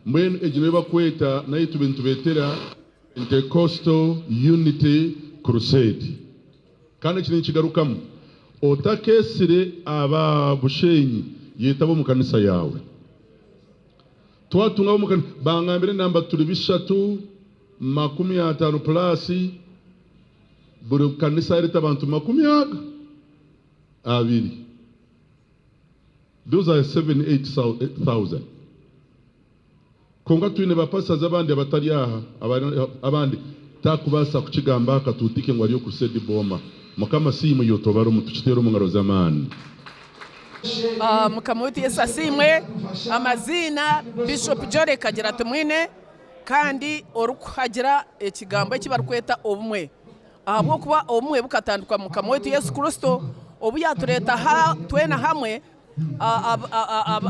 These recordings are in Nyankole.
Mbwenu egi niyo bakweta naitwe nitubeetera Pentecostal Unity Crusade. Kandi eki ninkigarukamu, otakeesire aba Bushenyi, yeta ab'omu kanisa yaawe. Twatunga ab'omu kanisa, bangambire enamba turi 350 plus, buri kanisa yareeta abantu makumi aga abiri. Those are seven, 8,000. Kwonka twine ba pastors abandi abatari aha, abandi takubaasa kukigamba aha katuuti ke ngu ariyo crusade booma. Mukama asiimwe iwe otobara omu tukiteere omu ngaro z'amaani. Mukama waitu Yesu asiimwe. Amaziina Bishop Jolly Kagira Tumwine kandi orikuhagira ekigambo eki barikweta obumwe. Ahabw'okuba obumwe bukatandikwa Mukama waitu Yesu Kristo obu yaatureeta twena hamwe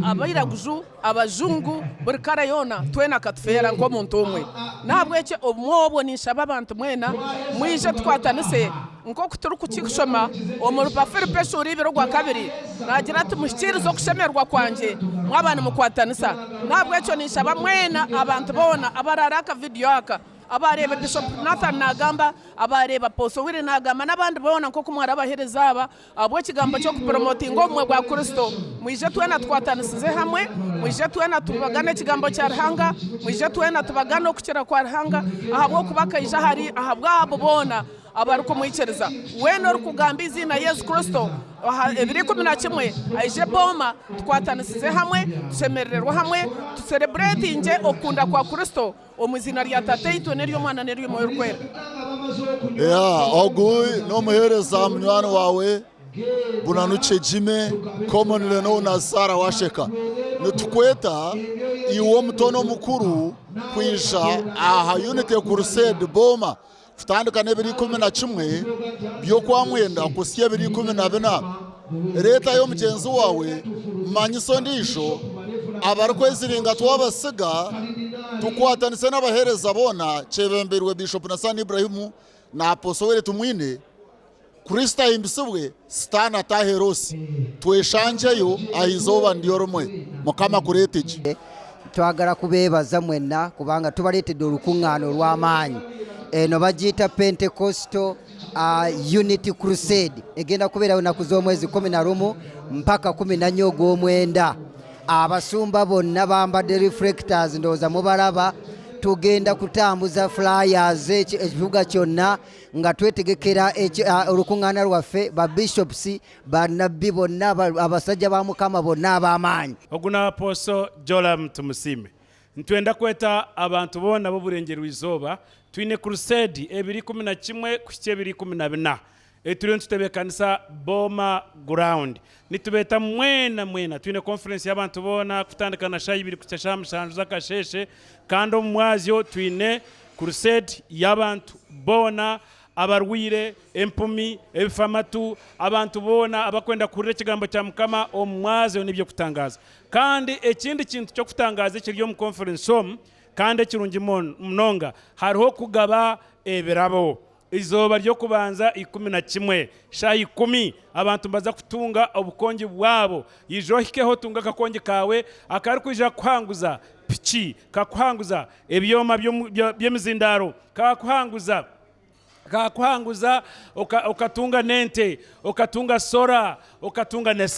abairaguju, abajungu, buri kara yoona twena akatufeera nk'omuntu omwe. N'ahabw'ekyo obumwe obwo ninshaba abantu mwena mwije tukwatanise nk'oku turikukishoma omuri Bafilipi eshuura ibiri ogwakabiri naagira ati muhikiirize okushemererwa kwangye mwaba nimukwatanisa. N'ahabw'ekyo ninshaba mwena abantu boona abaraare aka vidiyo aka Abaareeba Bishop Nathan naagamba, abaareeba Apostle Willy naagamba n'abandi boona nk'oku mwarabaheereza aba ahabw'ekigambo ky'okupromotinga obumwe bwa Kristo. Mwije twena tukwatanisize hamwe, mwije twena tubagane ekigambo kya Ruhanga, mwije twena tubagane okukira kwa Ruhanga ahabw'okuba akaija ahari ahabw'abo boona abarikumwikiriza. Weena orikugamba eiziina Yesu Kristo aha ebiro 11 aije Booma tukwatanisize hamwe, tushemerererwe hamwe, tusereburetingye okukunda kwa Kristo. Omu iziina rya Tataitwe n'ery'Omwana n'ery'Omwoyo Orikwera. Yeah, ogu n'omuheereza munywani waawe Bunanukye Jimmy, commonly known as Sarah Washeka. Nitukweta iwe omuto n'omukuru kwija aha Unity Crusade Boma kutandika n'ebiro 11 by'okwamwenda kuhitsya ebiro 14. Reetayo mugyenzi waawe, manyisa ondiijo, abarikweziringa twabasiga, tukwatanise n'abaheereza boona kyebembeirwe Bishop Nasani Ibrahim na Apostle Owere Tumwine. Kristo ahimbisibwe, Sitaane ataahe erosi. Tweshangyeyo aha izooba niryo rimwe. Mukama akureete gye. Twagala kubeebaza mwena kubanga tubareetedde orukungaana orw'amaani. Eno bagiita Pentecostal Unity Crusade egenda kubeeraho enaku z'omwezi 11 mpaka 14 ogw'omwenda. Abasumba bonna bambadde reflectors ndowooza mubalaba. Tugenda kutambuza flyers ekibuga kyonna nga twetegekera olukungaana lwaffe, ba bishops, Banabbi bonna, abasajja ba Mukama bonna ab'amaanyi. Ogu na Apostle Joram Tumusiime. Nitwenda kweta abantu boona b'oburengyerwa izooba, twine crusade ebiro 11 kuhitsya ebiro 14 eturiyo nitutebeekanisa Boma Ground. Nitubeeta mwena mwena, twine conference y'abantu boona kutandika na shaaha ibiri kuhitsya shaaha mushanju z'akasheeshe kandi omu mwazyo twine crusade y'abantu boona abarwaire, empumi, ebifamatu, abantu boona abakwenda kuhurira ekigambo kya Mukama omu mwazyo n'eby'okutangaaza. Kandi ekindi kintu ky'okutangaaza ekiri omu conference omu kandi ekirungi munonga, hariho okugaba ebirabo. Eizooba ry'okubanza 11, shaaha ikumi, abantu nibaza kutunga obukongi bwabo. Ija ohikeho otunge akakongi kaawe akarikwija kukuhanguza piki, kakuhanguza ebyoma by'emizindaaro, kakuhanguza Akakuhanguza okatunga n'ente, okatunga sora, okatunga n'esente.